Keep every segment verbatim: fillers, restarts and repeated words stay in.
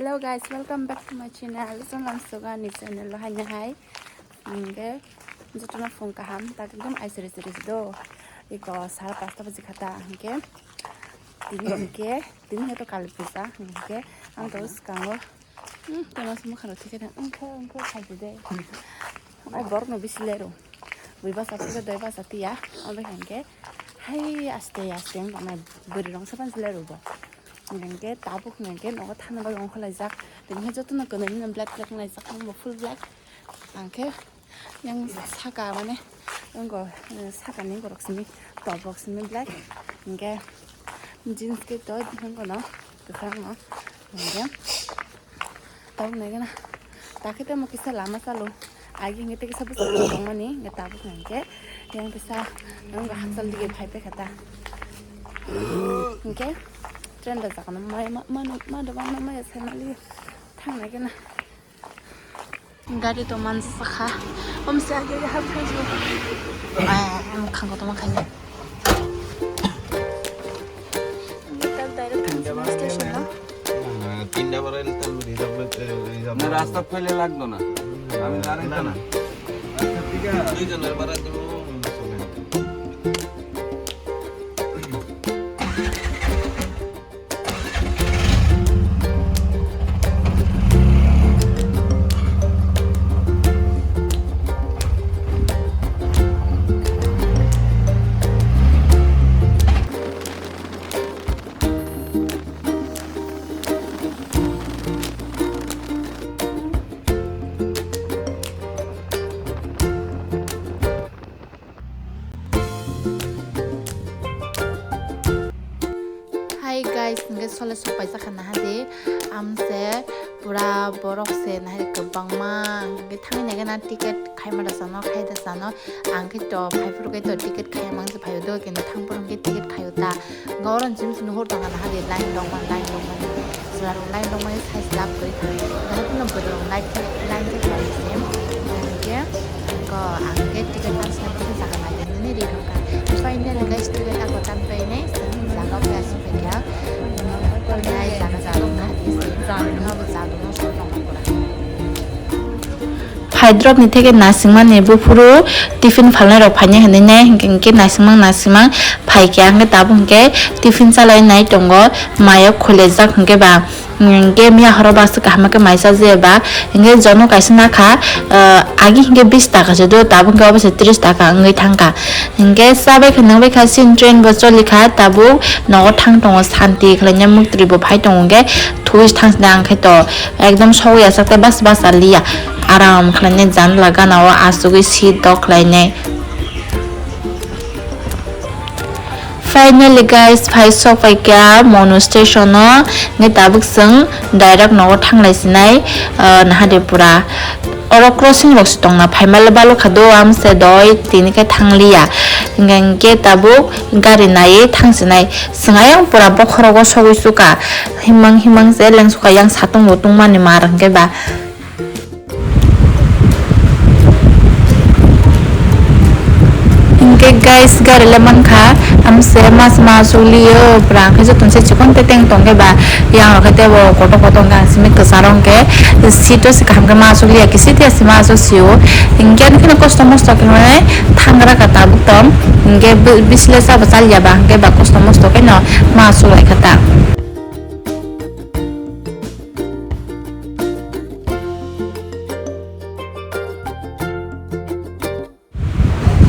Hello guys, welcome back to my channel. Chwng ang suga ni channel lo haino hai. Hingke jotono phung kaham, tak ekdom aisiri siri do. Iko sara pasta baji khata hingke. Tini hingke, tini hingke to kali puja hingke. Ang to skango. Hmm, tama suma kharo thike na. Ang kho, ang kho khaji de. Ai borok no bisi lero. Bui basa tiya, doi basa tiya. Obe hingke. Hai aste aste ang tama buri rong sapan lero bo. Hingke tabuk hingke nogo thana bagwi ongkhorlaijak. Tini jotono kwnwi no black black wnglaijak, full black. Hingke yang saka mane wngkha, eh, sakani borok simi top rok simi black. Hingke jeans ke to wngkha no kwchangno. Hingke tabuk naikhe na. Takhe tamo kisa lama chalo. Agi hingke tei kisa bwskango tongmani, hingke tabuk hingke yang kisa wngkha hakchal dige phai paikha ta. Hingke train da jaga no mai ma, ma, ma, ma, ma, ma, sanali thang naikhe na. Gari to manjak kha. Om se age hap kha ju. Ai, ang khango to ma khaini. Direct thang station no. তিনটা বারে তাহলে reserve, reserve না, রাস্তা ফেলে লাগতো না। আমি জানি না, তো না। আচ্ছা, ঠিক আছে। দুইজনের ভাড়া দিব। Hi guys, hingke sole sok paisa kha naha di, amse pura borok se naha di kwbangma, hingke thangwi naikhe na ticket khaima da sano, khai da sano, ang khe to phaiphuru khe to ticket khaiya mang se phaio do, keno thangphuru hingke ticket khaio ta, hingke oro jim nuhur tongkha naha di line rok man, line rok man, chwla rok line rok man sai slap kwrwi kha, naha phano bwdwrok line khe, line khe khlai se, hingke ko ang khe ticket pansna bwswk jaga nai. Nini ri rwkha. Finally guys, twi bai tago tan painai, sini jaga o khe aswk khaikha. Nai jaga jaga wngkha di se. Jaga no bo jaga no so tongma pura. Phaidrop ni theke nasingmani buphuru tiffin phalnai rok phainai hinwi nai hinkhe hinkhe nasingmang nasingmang phaikha, hinkhe tabuk hinkhe tiffin chalai nai tongo, mayo khulejak hinkhe ba. Hingke miya horo baksa kaham khe maisa je ba, hingke jono kaisa nakha, ah, agi hingke bis taka se do, tabuk hingke obo se tris taka wngwi thangkha. Hingke chabai khe nangbai kha, sin train bo choli kha, tabuk nogo thang tongo, santi khlaina muktri bo phai tongo, hingke thuwi thang sini ang khe to ekdom sogwi achak tei bas bas aliya, aram khlainai janla gana o achugwi seat dok khlainai. Finally guys, phai sok pai kha Monu station o, hingke tabuk chwng direct nogo thanglai sinai, ah, naha de pura. Oro crossing rok se tongna, phaimale balokha do, amse doi tini khe thangliya. Hingke hingke tabuk gari naiwi thang sinai. Chwng ayang pura bokhorogo sogwi suka. Himang himang se leng suka, yang satung bo tungmani mar hingke ba. Hingke guys, gari le mankha, amse mas ma asuk liyo, bwrang khe joto se chikon te teng tong khe ba, yang rok khe tebo kotor kotor wngkha, simi kwcharo hingke seat o se kaham khe ma asuk liya, kisi tiya se ma asuk sio, hingke ani kheno kosto mosto khe hwnwi thangra kha tabuk tong, hingke bisi le sabo chaliya ba, hingke ba kosto mosto khe no ma asuk lai kha ta.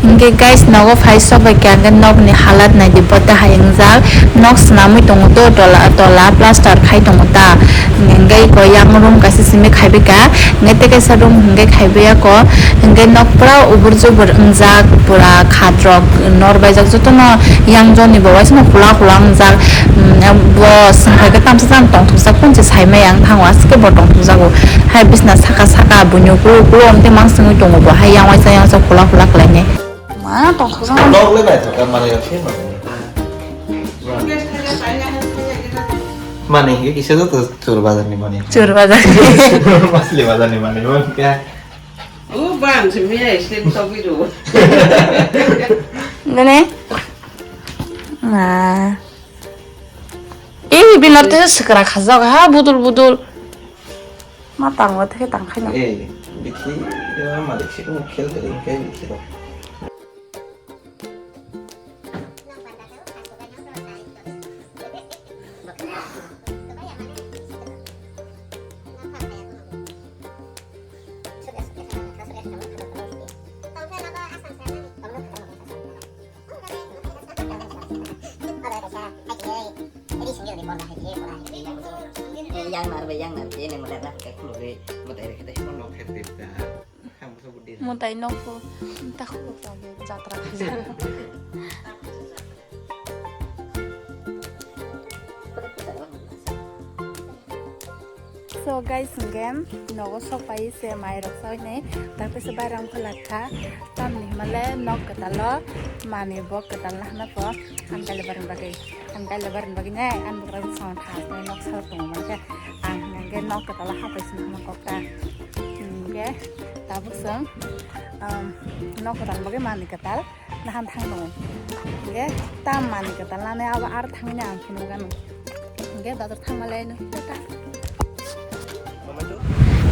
Hingke guys, nogo phai sok bai khe ang khe nokni halat naidi, bota hai wngjak, nok swnamwi tongo to, tola tola plaster khai tongo ta, hingke iko yang room kaisa simi khaibai kha, hingke tei kaisa room hingke khaibai ya ko, hingke nok pura ubur jubur wngjak, pura khat rok nor baijak jotono, yang joni bo waisano hula hula wngjak. Bo swngkha khe tamsa jang tongthokjak, kunchi saimaya wng thango, aswk khe bo tongthokjago. Hai bisna saka saka buino kulu kulu omtwi mang songwi tongo bo, hai yang waisa yang waisa hula hula khlainai. Ma tongthokjak. Nok le naithok kha, manwi rok se manwi. Manwi hingke kisa joto chur bazar ni manwi. Chur bazar. Masli bazar ni manwi hingke. O bang se miya isen togwi rw. Nene? Ma. Eh, bini aro tesa swkra khajak ha, budul budul. Ma tangwa the tangkhaino. Eh, bikhi, eh, malik si kung khel kari khe bikhi rok. Yang nar be, yang nar be, ini mulai lah, kayak kulo be, mulai dari kita. Mutai nokku, tak kulo lagi jatra khaijak. So guys, again, nogo sok pai se mai rok sai ne, tak se bai ram kholak kha, tamni himale nok kwtal o, mani bo kwtal na hana ko, an kaile barang bagwi. Ang kaila barani bagwi nai, ang bukrang song thas nai nok sal tongo mankhe. Ang hwnka hwnkhe nok kwtal hapai sini hwnma kok ta. Hwnkhe tabuk chwng, um, nok kwtal bagwi mani kwtal nahan thang tongo. Hwnkhe tam mani kwtal nani abo ar thangwi ang phunuk gano. Hwnkhe bazar thangma lai no. Tata.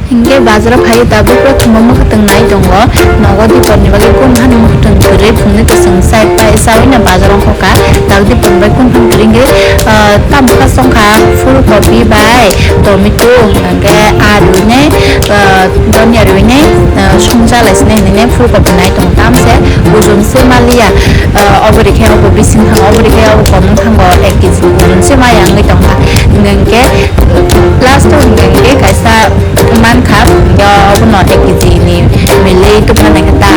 Hingke bazaro phai tabuk rok thwngmung mwkhwtwng nai tongo. Nogo diporni bagwi kunphani mwkhwtwng kwrwi phungni kwchwng chai pai chaui no bazaro wngkha. Tabuk diporni bagwi kunphani kwrwi hingke, ah, tamo kha chwngkha phul kopi bai tomato hingke alu ne, ah, donya rwi ne, ah, songcha lai sini hinwi ne phul kopi nai tongo. Tamse ojon se maliya, ah, obo rikhe obo bising thango, obo rikhe obo komung thango ek kg ojon se maya wngwi tongkha. Hingke Last o hingke hingke kaisa mankha, hingke obono ek kg ni milwi tubunai khe ta.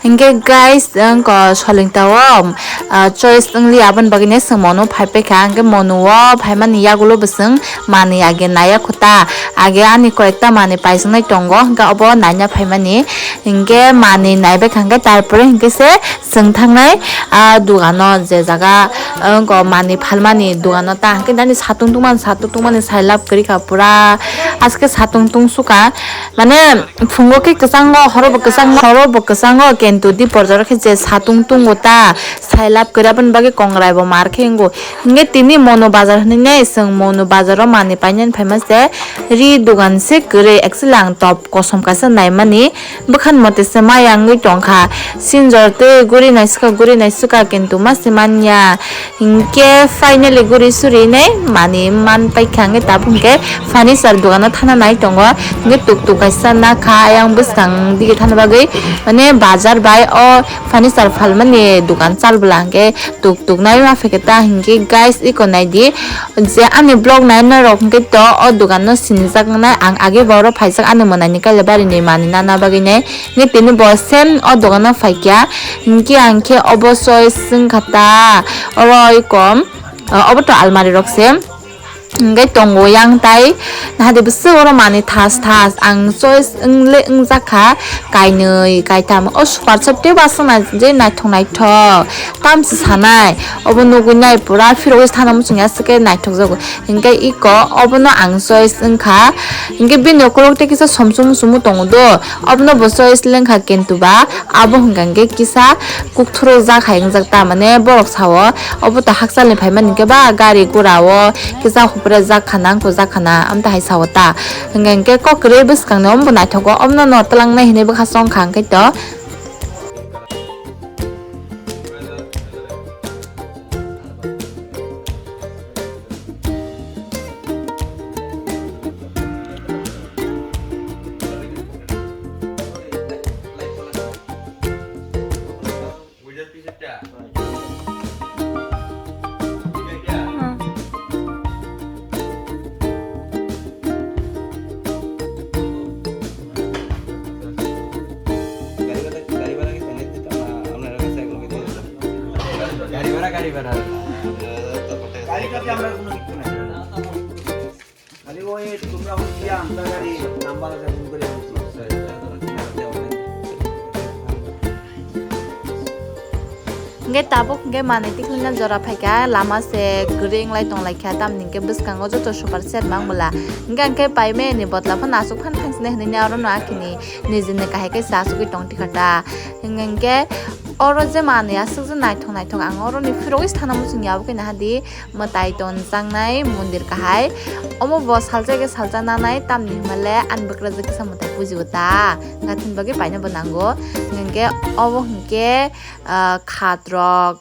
Hingke guys, wngko solingta o, ah, choice wngli aboni bagwi ne chwng mono phai paikha, hingke mono o phaimani yagulo bo chwng manwi age naiya khuta, age ani koyekta manwi paisongnai tongo, hingke obo naina phaimani, hingke manwi naibaikha hingke tarpore hingke se chwng thangnai, ah, dogano je jaga, ah, wngko manwi phalmani dogano ta hwnkhe nani satung tungmani, satung tungmani sai lab kwrwi kha pura, aske satung tungsukha, mane phungo khe kwchango, horo bo kwchango, horo bo kwchango, kintu di porjaro khe je satung tungo ta sai lab kwrwi aboni bagwi kongrai bo mar khe wngo. Hingke tini Mono Bazar hinui nai chwng Mono Bazar o manwi painani phaima se ri dogan se kwrwi actually ang top kosom kaisa naimani bwkhan mote se maya wngwi tongkha sinjor tei guri naisukha guri naisukha kintu ma se manya Hinkhe finally guri suri nai mani man paikha, hinkhe tabuk hinkhe furniture dogano thana nai tongo. Hinkhe tuk tuk kaisa nakha, ayang bwskang dige thana bagwi mane bazar bai o furniture phalmani dogan chal bwla hinkhe tuk tuk nai ma phaikhe ta. Hinkhe guys, iko naidi je ani vlog nainai rok hinkhe to o dogan no sinijak nai, ang age bo oro phaijak ani mwnaini Kailabari ni mani nana bagwi nai. Hinkhe tini bo same o dogano phaikha, hinkhe ang khe obo choice wngkha ta, oro oi kom, obo to almari rok se. Hinkhe tongo yang tai, nahade bwswk oro mani thas thas, ang choice wngle wngjakha, kainwi kaitham, o super set tei baswk nai je naithok naithok, tamsi sanai, obo nugwi nai pura phirogwi sana muchungya aswk khe naithok jago. Hinkhe iko obono ang choice wngkha. Hinkhe bini ukuluk tei kisa somsum musumu tongo do. Obono bo choice lengkha kintu ba abo hwnka hinkhe kisa kukthuruk jak hai wngjak ta, mane borok sao obo to hakchalni phaimani hinkhe ba gari gura o kisa hupre jak khana, angkho jak khana, amtahai sao ta. Hwnka hinkhe kok kwrwi bwskangni omobo naithogo, omono no twlangnai hinwi bwkha chongkha hinkhe to. গাড়ি ভাড়া, গাড়ি ভাড়া। গাড়ি ভাড়া আমরা কোনো কিছু নাই। খালি ওই তোমরা হচ্ছে আমরা গাড়ি নাম্বার আছে, ফোন করে বলছি। Hingke tabuk hingke manui tikhlina jora phaikha, lama se kwrwi wnglai tonglaikha, tamni hingke bwskango joto super set mang bwla. Hingke ang khe paimani botla phano aswk phan thangsinai hinui aro no akhini nijini kahai kaisa aswkwi tongtikha ta. Hingke oro je manui aswk je naithok naithok ang oroni phirogwi sana muchungya, abo khe naha di. Mwtai tonjaknai mondir kahai. Omo bo salsa khe salsa nanai, tamni hwnba le ani bwkrajwk kisa mwtai bujigo ta. Gathin bagwi paina bo nango. Hwnkhe obo hwnkhe, ah, khat rok.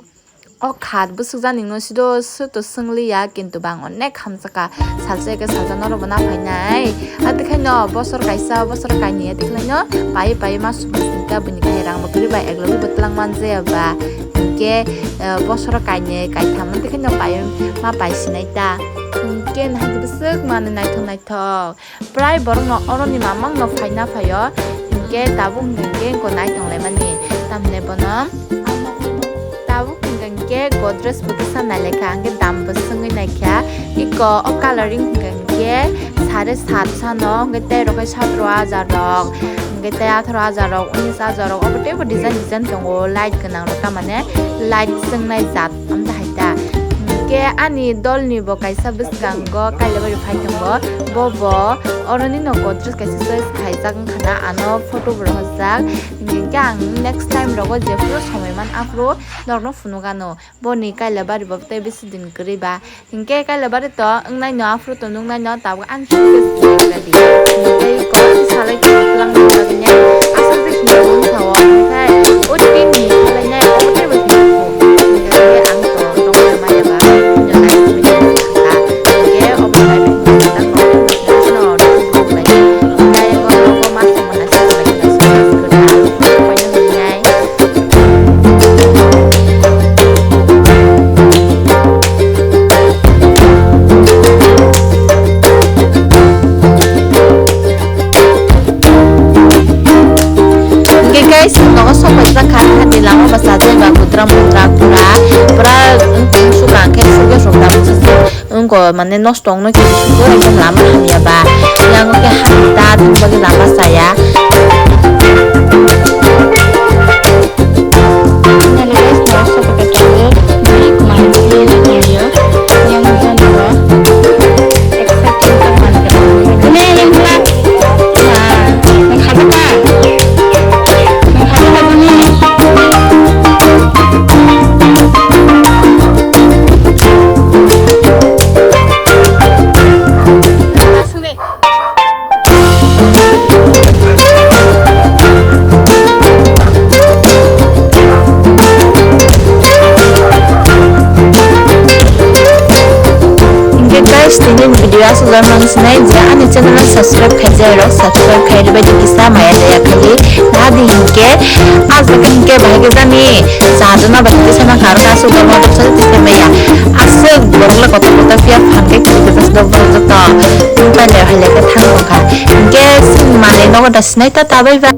O khat bwswk jani no sido, sito swngliya, kintu bang onek hamjakha. Salsa khe salsa norok bo naphainai. Ati khaino bosor kaisa, bosor kainwi ati khlaino pai pai ma sumsum ta buini kahai rang bo kwrwi ba eklogwi bo twlang manjaya ba. Hinkhe, eh, bosoro kainwi kaitham wngtwi khe no pai, ma pai sinai ta. Hinkhe nahai bwswk manwi naithok naithok. Prai borok no oroni mamang no phaina phaio. Hinkhe tabuk hinkhe hinkhe wngkha naitonglai mani. Tamhinai bono tabuk hinkhe hinkhe Godrej bo kisa nailaikha, hinkhe dam bo swngwi naikha. Iko o coloring hinkhe hinkhe sare sat sano, hinkhe tei rok khe satro hajar rok. Hingke tei atharo hajar rok, unis hajar rok, obo teibo design design tongo, light gwnang rok, tamane light swngnai jat amtahai ta. Hingke ani dolni bo kaisa bwskango Kailabari phai tongo, bo bo oroni no Godrej kaisa choice khaijak wngkha na, ano photo bo rohorjak. Hingke ang next time rogo jephuru somoi man aphuru norokno phunukgano. Boni Kailabari bo tei bisi din kwrwi ba. Hinkhe Kailabari to wngnai no, aphuru to nuknai no, tabuk ani side khe side ready. Tei kok salai khe twlang twlang bagwi nai aswk je hinwi wngkha o. Hinkhe o tin ni salai nai obo teibo hinwi kho. Hinkhe ang to tongmani maya ba, hino nai simi tongkha. Hinkhe obo nai Hingke guys, nogo sok paijak kha, hani lama bwsa jeba kudra mudra pura, pura wngkha, sukha khe sukhe sokha. Wngkha mane nosto wngno khe bisingo ekdom lama hamya ba. Yang khe hamya ta thwng bagwi lama chaya. Aswk jora nang sinai je ani channel no subscribe khaijak rok, subscribe khai rwbaidi kisa maya daya khaidi. Nadi hinkhe aswk hinkhe bahai khe jani chajana bai kisa nang kha aswk jora nang kisa maya. Aswk borok le kotor kotor phiya phan khe kisa kisa borok joto tungpai le hai le khe thang tong kha. Hinkhe chini manwi nogo da sinai ta ta bai bai.